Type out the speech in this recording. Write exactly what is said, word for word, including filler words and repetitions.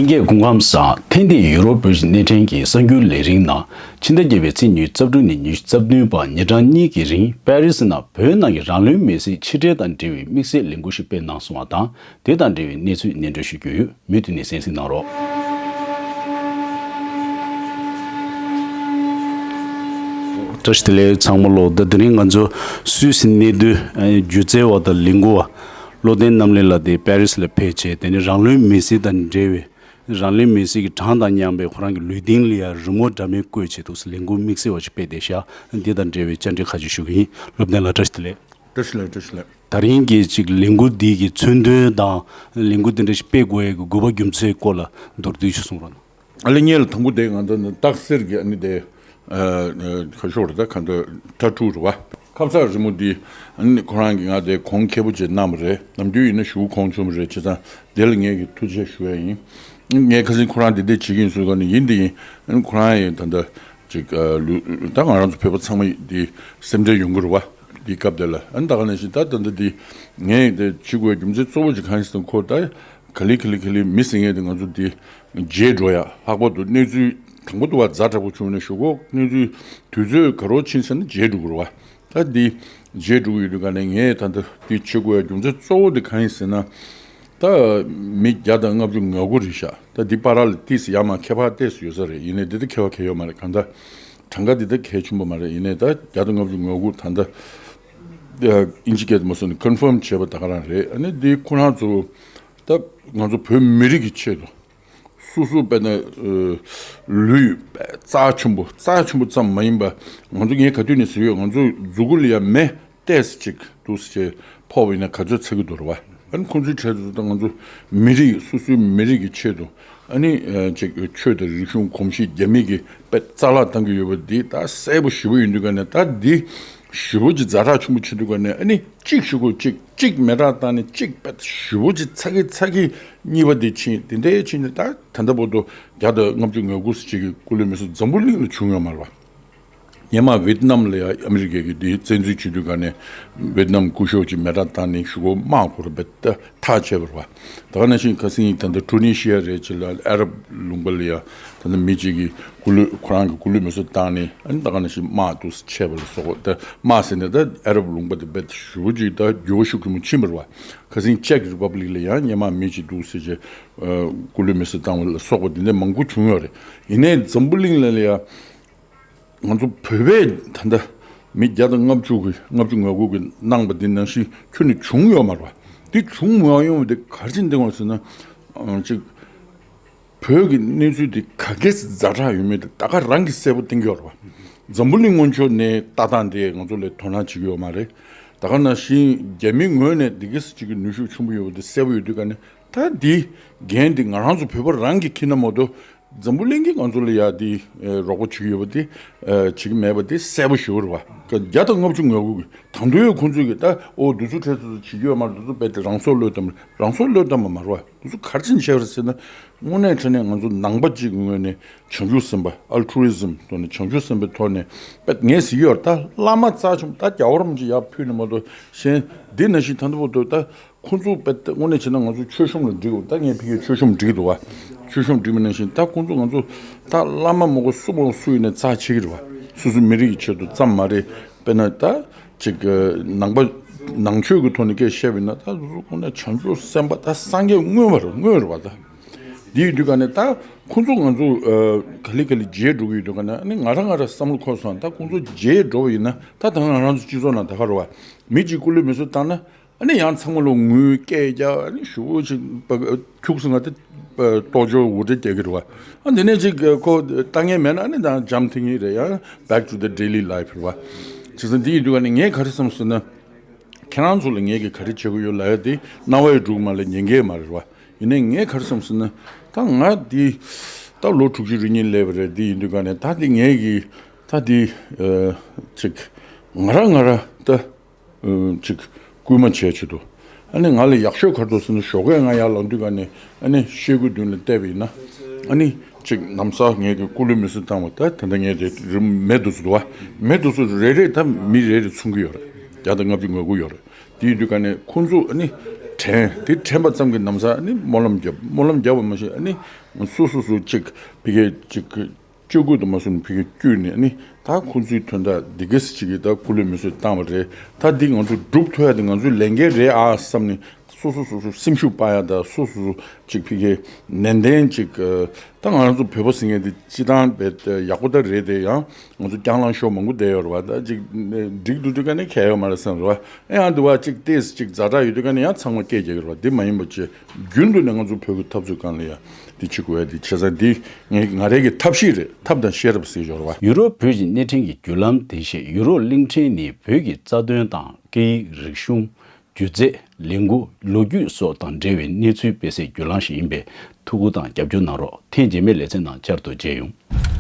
ལྷན་རྒྱས་སྐུ་ཁམས་བཟང་། ཐེངས་འདིའི་ཡུ་རོབ་བོད་ཀྱི་སྣེ་ཕྲན་གྱི་གསར་འགྱུར་ལས་རིམ་ནང་ཕྱི་ཟླ་བརྒྱད་པའི་ཚེས་ཉི་ཤུ་རྩ་དྲུག་ནས་ཉི་ཤུ་རྩ་བདུན་བར་ཉིན་གྲངས་གཉིས་ཀྱི་རིང་པེ་རི་སི་ནང་བོད་ནང་གི་རང་ལུས་མེར་སྲེག་ཕྱི་དྲིལ་དང་འབྲེལ་བའི་དམིགས་བསལ་ལས་འགུལ་ཞིག་སྤེལ་གནང་སོང་བ་དང་། དེ་དང་འབྲེལ་བའི་གནས་ཚུལ་སྙན་སྒྲོན་ཞུ་རྒྱུ་ཡོད། མུ་མཐུད་ནས་གསན་གཟིགས་གནང་རོགས། བཀྲ་ཤིས་བདེ་ལེགས་ཚང་མ་ལོ། ད་དེ་རིང་ང་ཚོ་སུད་སི་གནས་སྡོད་སྒྱུ་རྩལ་བ་དང་ལས་འགུལ་བ་བློ་བརྟན་རྣམ་གླིང་ལགས་དེ་པེ་རི་སི་ལ་ཕེབས་བྱས། དེ་ནས་རང་ལུས་མེར་སྲེག་དང་འབྲེལ་བའི་རང་ལུས་མེར་སྲེག་གི་གྲངས་དང་མཉམ་པའི་ཁོ་རང་གི་ལུས་སྟེང་ལ་ཡང་རི་མོ་འདྲ་མིན་བཀོད་བྱས་འདུག་ཟེར། ལས་འགུལ་དམིགས་བསལ་བ་ཞིག་སྤེལ་བསྡད་ཤག་འདི་དང་འབྲེལ་བའི་བཅར་འདྲི་ཁ་ཤས་ཞུ་གི་ཡིན། སློབ་སྟོན་ལགས་བཀྲ་ཤིས་བདེ་ལེགས། བཀྲ་ཤིས་བདེ་ལེགས། བཀྲ་ཤིས་བདེ་ལེགས། ད་རིང་གི་ཅིག་ལས་འགུལ་འདི་གི་མཚོན་དོན་དང་། ལས་འགུལ་འདི་འདྲ་ཞིག་སྤེལ་དགོས་ཡས་ཀྱི་དགོས་པ་རྒྱུ་མཚན་སྐོར་ལ་མདོར་བསྡུས་ཤིག་གསུང་རོགས་གནང་། ཨ་ལེ། ངས་ལ་དང་པོ་དེ་ང་ཚོ་ནི་སྟག་གསེར་གྱི་ཨ་ནི་དེ་ཁ་ཤོར་རེད། ད་ག་འདྲ་ཊ་ཊུ་རེད་བ། ཁ་ས་རི་མོ་འདི་ཨ་ནི་ཁོ་རང་གིས་ང་དེ་གོང་ཁེ་པོ་བྱས་གནང་བ་རེད། ནམ་རྒྱུན་ཡིན་ན་ཞུ་གོང་ཆུང་བ་རེད། བྱས་ཙང་དེ་ལ་ངས་ཀྱི་ཐུགས་རྗེ་ཆེ་ཞུ་ཡ་ཡིན། ངས་ཁ་སང་ཁོ་རང་དེ་འདྲ་བྱེད་ཀྱི་ཡིན་ཟེར་ག་ནི་ཡིན་དེ་ཡིན། ཨ་ནི་ཁོ་རང་ཡིན་ད་ལྟ་ཅིག་ཨ་ལུ་ད་ང་རང་ཚོ་བོད་པ་ཚང་མ་འདི་སེམས་ཁྲལ་ཡོང་གི་རེད་བ། འདི་སྐབས་དེ་ལ་ཨ་ནི་ད་ག་ནང་བཞིན་ད་ད་ལྟ་འདི་ངས་དེ་བྱེད་དགོས་རྒྱུ་མཚན་གཙོ་བོ་ཅིག་གང་ཡིན་ཟེར་ན། ཁོ་ད་ག་ལེ་ག་ལེ་ག་ལེ་མི་ཟེར་མཁན་དེ་ང་ཚོ་འདི་བརྗེད་འགྲོ་ཡ། ལྷག་པར་དུ་གནས་ཚུལ་དང་པོ་དུ་བ་ཛ་དྲག་པོ་བྱུང་ནས་ཞུ་གོ། གནས་ཚུལ་དུས་ཚོད་ག་རོ་ཕྱིན་ཟེར་ན་བརྗེད་འགྲོ་གི་རེད་བ། ད་འདི་བརྗེད་འགྲོ་གི་ཡོད་དུས་ག་ནས་ངས་ད་ལྟ་འདི་བྱེད་དགོས་ཡ་རྒྱུ་མཚན་གཙོ་བོ་དེ་གང་ཡིན་ཟེར་ན། ད་མི་བརྒྱ་དང་ལྔ་བཅུ་ང་དགུ་རེད་ཤག་ད་འདི་བར་ལ་ཏིས་ཡ་མ་ཁྱད་པར་ཏིས་ཡོད་ས་རེད། ཡིན་ནའི་འདི་ད་ཁྱད་པར་གང་ཡོད་མ་རེད། གང་ལྟར་གྲངས་ཀ་འདི་ད་གལ་ཆེན་པོ་མ་རེད། ཡིན་ནའི་ད་བརྒྱ་དང་ལྔ་བཅུ་ང་དགུ་ད་ལྟ་ཨིན་ཇི་སྐད་དུ་མ་སོང་ནས་ཀོན་ཕརམ་བྱས་པ་ད་ག་རང་རེད། ཨ་ནི་འདི་ཁོ་རང་ཚོ་ད་ང་ཚོ་བོད་མི་རིགས་ཀྱི་ཆེད་དུ། སོ་སོ་དཔེར་ན་ཨ་ལུས་རྩ་ཆེན་པོ། རྩ་ཆེན་པོ་ཙམ་མ་ཡིན་པ། ང་ཚོ་ངས་ག་དུས་ནས་ཟེར་ཡོད། ང་ཚོ་གཟུགས་པོ་ལ་ཡ་མེ་ཏོག་ཙམ་ཅིག་འདུག་སེ་ཕོག་པ་ཡིན་ན་ག་ཚོད་ཚ་གི་འདུག་རེད་བ། ཨ་ནི་ཁོང་ཚོའི་གྲས་དུ་ད་ང་ཚོ་མི་རིགས་སོ་སོའི་མི་རིགས་ཀྱི་ཆེད་དུ་ཨ་ནི་ཨ་ཅིག་ཆོས་དང་རིག་གཞུང་གོམས་གཤིས་རྒྱ་མི་གི་དཔེ་རྩ་བརླག་བཏང་གི་ཡོད་པ་འདི་ད་གསལ་པོ་ཞེ་པོ་ཡིན་དུས་ག་ནས། ད་འདི་ཞེ་པོ་ཅིག་ཛ་དྲག་ཆེན་པོ་བྱེད་དུས་ག་ནས་ཨ་ནི་གཅིག་ཞུ་དགོས། གཅིག་གཅིག་མེ་སྲེག་བཏང་ནས་གཅིག་དཔེ་ཞེ་པོ་ཅིག་ཚ་གི་ཚ་གི། གཉིས་པ་དེ་ཕྱིན། དེ་འདྲའི་ཕྱིན་ནས་ད་ད་ལྟ་བར་དུ་བརྒྱ་དང་ལྔ་བཅུ་ང་དགུ་ཙམ་ཅིག་གི་སྐུ་ལུས་མེ་གསོད་འཛམ་བུ་གླིང་ལ་བྱུང་ཡོད་མ་རེད་བ། སྔོན་མ་ཝེད་ནམ་ལ་ཡ་ཨ་མི་རི་ཀའི་གི་དེ་བཙན་འཛུལ་བྱེད་དུས་ག་ནས་ཝེད་ནམ་སྐུ་ཞབས་ཀྱིས་མེ་སྲེག་བཏང་ནས་ཞུ་སྒོ་དམག་ཁོ་ར་བེད་ཐག་བཅད་པ་རེད་བ། ད་ག་ནང་བཞིན་ཁ་སང་ད་ལྟ་ཊུ་ནི་ཤི་ཡ་རེད། ཅིག་ལ་ཨ་རབ་ལུང་པ་ལ་ཡ་ད་ལྟ་མི་གཅིག་གིས་སྐུ་ལུས་ཁོ་རང་གི་སྐུ་ལུས་མེ་གསོད་བཏང་ནས། ཨ་ནི་ད་ག་ནང་བཞིན་དམག་འདུག་སེ་བྱས་པ་ལ་སོགས་པ། ད་དམག་ཟེར་ནས་ད་ཨ་རབ་ལུང་པ་དེ་བེད་ཞེ་པོ་ཅིག་ད་འགྱུར་བ་ཤུགས་ཆེན་པོ་ཕྱིན་པ་རེད་བ། ཁ་སང་ཅེཀ་རི་པབ་ལིག་ལ་ཡང་སྔོན་མ་མི་གཅིག་འདུག་སེ་བྱས་སྐུ་ལུས་མེ་གསོད་བཏང་བ་ལ་སོགས་པ་འདི་འདྲ་མང་པོ་བྱུང་ཡོད་རེད། ཡིན་ནའི་འཛམ་བུ་གླིང་ལ་ལ་ཡ་ང་ཚོ་བོད་པས་ད་ལྟ་མི་བརྒྱ་དང་ལྔ་བཅུ་གི་ལྔ་བཅུ་ང་དགུ་གི་གནང་པ་འདི་ནང་བཞིན་ཁྱོན་ནས་བྱུང་ཡོད་མ་རེད་བ། འདི་བྱུང་མ་ཡོང་བ་འདི་ག་རེ་བྱས་འདི་ཡོང་ཟེར་ན། ཨང་ཅིག་བོད་ཀྱི་གནས་ཚུལ་འདི་ག་གེ་ཛ་དྲག་ཡོད་མེད་དེ་ད་ག་རང་གིས་གསལ་པོ་བསྟན་གྱི་ཡོད་རེད་བ། འཛམ་བུ་གླིང་སྔོན་ཆད་ནས་ལྟ་སྟངས་དེ་ང་ཚོ་ལ་དོ་སྣང་བྱེད་ཀྱི་ཡོད་མ་རེད། ད་ག་ནང་བཞིན་རྒྱ་མིའི་ངོས་ནས་འདི་ག་ཙམ་ཅིག་གི་ནུས་ཤུགས་ཆེན་པོ་ཡོད་པ་དེ་གསལ་པོ་ཡོད་དུས་ག་ནས། ད་འདི་འགན་འདི་ང་རང་ཚོ་བོད་པ་རང་གིས་འཁྱེར་ན་མ་གཏོགས། འཛམ་བུ་གླིང་གིས་ང་ཚོ་ལ་ཡ་འདི་ཨེ་རོགས་པ་བྱེད་ཀྱི་ཡོད་པ་འདི་ཨེ་བྱེད་ཀྱི་མེད་པ་འདི་གསལ་པོ་ཞེ་པོ་རེད་བ། བརྒྱ་དང་ལྔ་བཅུ་ང་དགུ་གི་དང་དུ་ཡོད་ཁོང་ཚོས་ཀྱི་ད་ཨོ་འདི་ཚོ་གྲས་ཚོ་བྱེད་ཀྱི་ཡོད་མ་རེད། འདི་ཚོ་རྦད་དེ་རང་སྲོག་བློས་བཏང་བ། རང་སྲོག་བློས་བཏང་བ་མ་རེད་བ། འདི་ཚོ་ག་རེ་བྱས་ནས་བཤད་པ་རེད་ཟེར་ན། དངོས་གནས་དྲང་གནས་ང་ཚོ་ནང་པ་གཅིག་གི་ངོས་ནས་བྱང་ཆུབ་སེམས་དཔའ། ཨལ་ཊུ་རི་ཛིམ་ཐོག་ནས། བྱང་ཆུབ་སེམས་དཔའི་ཐོག་ནས་རྦད་ངས་ཟེར་གྱི་ཡོད་རེད། ད་བླ་མ་རྩ་ཆེན་པོ་ད་རྒྱལ་བ་རིན་པོ་ཆེ་ཡར་ཕུལ་ནས་མ་གཏོགས་གཞན་འདི་ནང་བཞིན་ད་ལྟ་བར་དུ་ད། ཁོང་ཚོ་དཔེ་དངོས་གནས་བྱས་ན་ང་ཚོ་མཆོད་གཤོམ་ལ་འགྲིག་གོ། ད་ངས་ཕ་གིར་མཆོད་གཤོམ་འགྲིག་འདུག་བ། མཆོད་གཤོམ་འགྲིག་པ་ནང་བཞིན་ད་ཁོང་ཚོ་ང་ཚོ་ད་བླ་མ་མ་གོ་སུ་མ་གོ་སུ་ཡིན་ནའི་རྩ་ཆེ་གི་རེད་བ། སོ་སོའི་མི་རིགས་ཀྱི་ཆེད་དུ་ཙམ་མ་རེད། དཔེར་ན་ད་ཅིག་ནང་པ་ནང་ཆོས་ཀྱི་ཐོག་ནས་སྐད་བཤད་པ་ཡིན་ན། ད་སོ་སོ་ཁོང་ནས་བྱང་ཆུབ་སེམས་དཔའ་ད་སངས་རྒྱས་དངོས་པ་རེད། དངོས་རེད་བ། ད་འདི་ཡིན་དུས་ག་ནས་ད་ཁོང་ཚོ་ང་ཚོ་ག་ལེ་ག་ལེ་བརྗེད་འགྲོ་གི་ཡོད་དུས་ག་ནས། ཨ་ནི་ང་རང་ང་རང་བསམ་བློ་འཁོར་སོང་། ད་ཁོང་ཚོ་བརྗེད་འགྲོ་བ་ཡིན་ན། ད་ད་ང་རང་ཚོ་སྤྱི་ཚོགས་ནང་ད་ག་རེད་བ། མི་གཅིག་སྐུ་ལུས་མེ་གསོད་བཏང་ན། ཨ་ནི་ཡང་ཚང་མ་ལོ་ངུས་སྐད་རྒྱག་ཨ་ནི་ཞུ་བོ་ཅིག་ཁྱུག་སོང་ང་དེ་ལྟོ་ཅོ་འུར་སྒྲ་རྒྱག་གི་རེད་བ། ཨ་འདི་ནས་ཅིག་ཁོ་ལྟ་ངན་མེད་ན་ཨ་ནི་ད་འཇམ་ཐིང་ངེ་རེད། ཡང་back to the daily life རེད་བ། བྱས་ཙང་འདི་ཡིན་དུས་ཨ་ནི་ངས་ག་རེ་བསམ་སོང་ན། ཁྱེད་རང་ཚོ་ལ་ངས་ཀྱི་ག་རེ་བྱེད་དགོས་ཡོད་ལབ་ཡ་དེ་རྣ་བས་སྒྲུག་མ་ལ་ཉན་གི་མ་རེད་བ། ཡིན་ནའི་ངས་ག་རེ་བསམ་སོང་ན། ད་ང་འདི་ད་ལོ་དྲུག་ཅུ་རེ་གཉིས་སླེབས་པ་རེད། འདི་ཡིན་དུས་ཨ་ནི་ད་འདི་ངས་ཀྱི་ད་འདི་ཅིག་ང་རང་ང་རང་ད། ཅིག་སྐུལ་མ་བྱས་ཆེད་དུ། ཨ་ནི་ང་ལ་ཡག་ཤོས་ག་རེ་འདུག་ཟེར་ན། ཞོགས་ཀས་ང་ཡར་ལངས་དུས་ཨ་ནི་ཨ་ནི་ཤེལ་སྒོའི་མདུན་ལ་བལྟས་པ་ཡིན་ན། ཨ་ནི་ཅིག་ནམ་སང་ངས་ཀྱི་སྐུ་ལུས་མེ་གསོད་བཏང་བ་ད་ད་ལྟ་ངས་དེ་རིམ་མེ་དུག་སུ་འདུག་བ། མེ་དུག་སུ་རེ་རེ་ད་མི་རེ་རེ་འཚོང་གི་ཡོད་རེད། བརྒྱ་དང་ལྔ་བཅུ་ང་དགུ་ཡོད་རེད། དེ་ཡིན་དུས་ཨ་ནི་ཁོང་ཚོ་ཨ་ནི་དྲན་དེ་དྲན་པ་ཙམ་གྱིས་ནམ་སང་ཨ་ནི་སྨོན་ལམ་བརྒྱབ། སྨོན་ལམ་བརྒྱབ་པ་མ་ཤེས་ཨ་ནི། སོ་སོ་སོ་ཅིག་ཕ་གི་ཅིག་སྤྱོད་སྒོ་དུ་མ་སོང་ཕ་གི་བསྐྱུར་ནས་ནི་ད་ཁོང་ཚོའི་དོན་དག་འདི་གས་ཅིག་གི་ད་སྐུ་ལུས་མེ་གསོད་བཏང་བ་རེད། ད་འདི་ང་ཚོ་སྒྲུབ་ཐུབ་ཡ་དེ་ང་ཚོའི་ལས་འགན་རེད་ཨ་བསམ་ནས། སོ་སོ་སོ་སོ་སེམས་ཤུགས་སྤར་ཡ་དང་སོ་སོ་སོ་ཅིག་ཕ་གི་ནན་ཏན་ཅིག་ད་ང་རང་ཚོ་བོད་པ་ཟེར་མཁན་དེ་སྤྱི་བཏང་བས་ཡག་པོ་ད་རེད་དེ། ཡང་ང་ཚོ་རྐྱང་ལངས་ཤོར་མང་པོ་བསྡད་ཡོད་རེད་བ། ད་ཅིག་འགྲིག་འགྲོ་དུས་ཀ་ནས་ཁྱད་ཡོད་མ་རེད་བསམ་རེད་བ། ཨེ་ཡང་འདི་བ་ཅིག་ཏེས་ཅིག་ཛ་དྲག་ཡོད་དུས་ཀ་ནས་ཡང་ཚང་མ་སྐད་རྒྱག་གི་རེད་བ། འདི་མ་ཡིན་པ་ཅིག་རྒྱུན་དུ་ནས་ང་ཚོ་བོད་ཀྱི་འཐབ་རྩོད་སྒང་ལ་ཡ་འདི་བྱེད་དགོས་ཡ་འདི་བྱས་ཙང་འདི་ངས་ང་རང་གི་ཐབས་ཤེས་རེད། ཐབས་དང་ཤེས་རབ་ཟེར་ཡོད་རེད་བ། ཡུ་རོབ་བོད་ཀྱི་སྣེ་ཕྲན་གྱི་བརྒྱུད་ལམ་དེ་བཞིན་ཡུ་རོབ་གླིང་ཕྲན་ནི་བོད་ཀྱི་རྩ་དོན་དང་སྐད་ཡིག་རིག་གཞུང་། སྒྱུ་རྩལ། ལས་འགུལ། ལོ་རྒྱུས་སོགས་དང་འབྲེལ་བའི་གནས་ཚུལ་སྤེལ་སའི་བརྒྱུད་ལམ་ཞིག་ཡིན་པས་ཐུགས་ཁུར་དང་རྒྱབ་སྐྱོར་གནང་རོགས། ཐེངས་རྗེས་མའི་ལེ་ཚན་ནང་བསྐྱར་དུ་མཇལ་ཡོང་།